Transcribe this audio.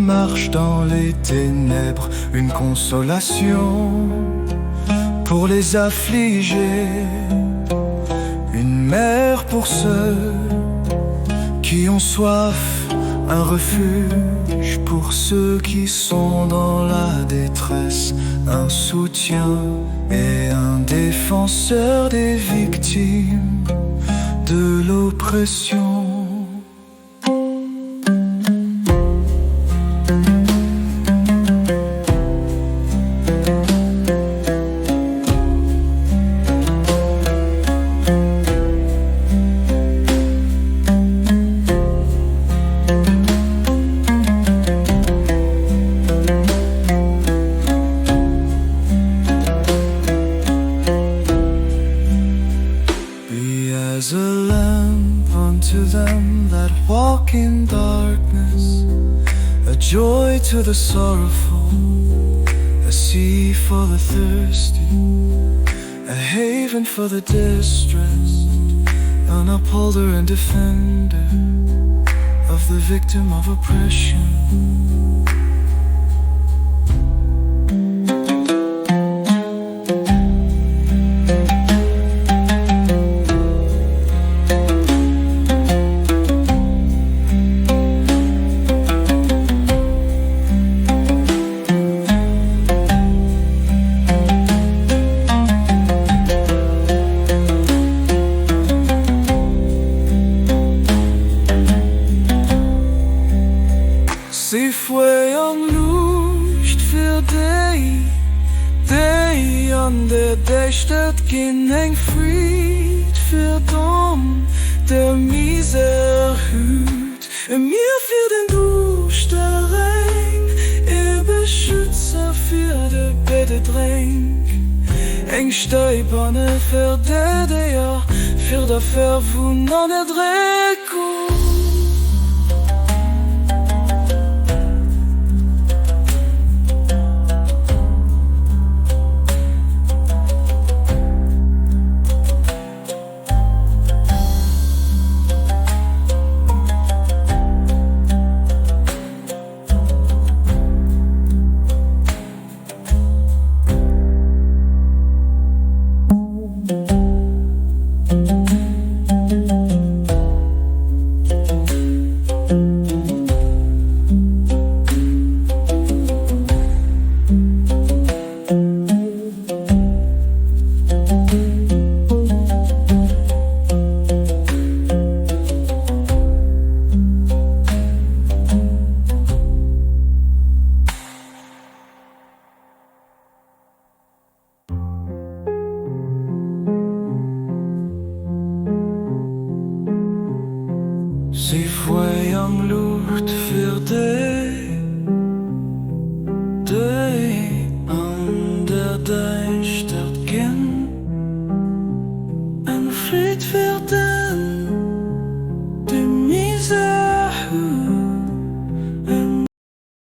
marchent dans les ténèbres, une consolation pour les affligés, une mère pour ceux qui ont soif, un refuge pour ceux qui sont dans la détresse, un soutien et un défenseur des victimes de l'oppression. Be as a lamp unto them that walk in darkness, a joy to the sorrowful, a sea for the thirsty, a haven for the distressed, an upholder and defender of the victim of oppression. Si Feuer an Luucht fir déi, déi an der Däischtert ginn, eng Freed fir d'Domm der Misär hüt, e Mier fir den Duuschtereng, e Beschützer fir de Bededrénk, eng Stäip an e Verdedéier fir der Verwunn an Erdréckung.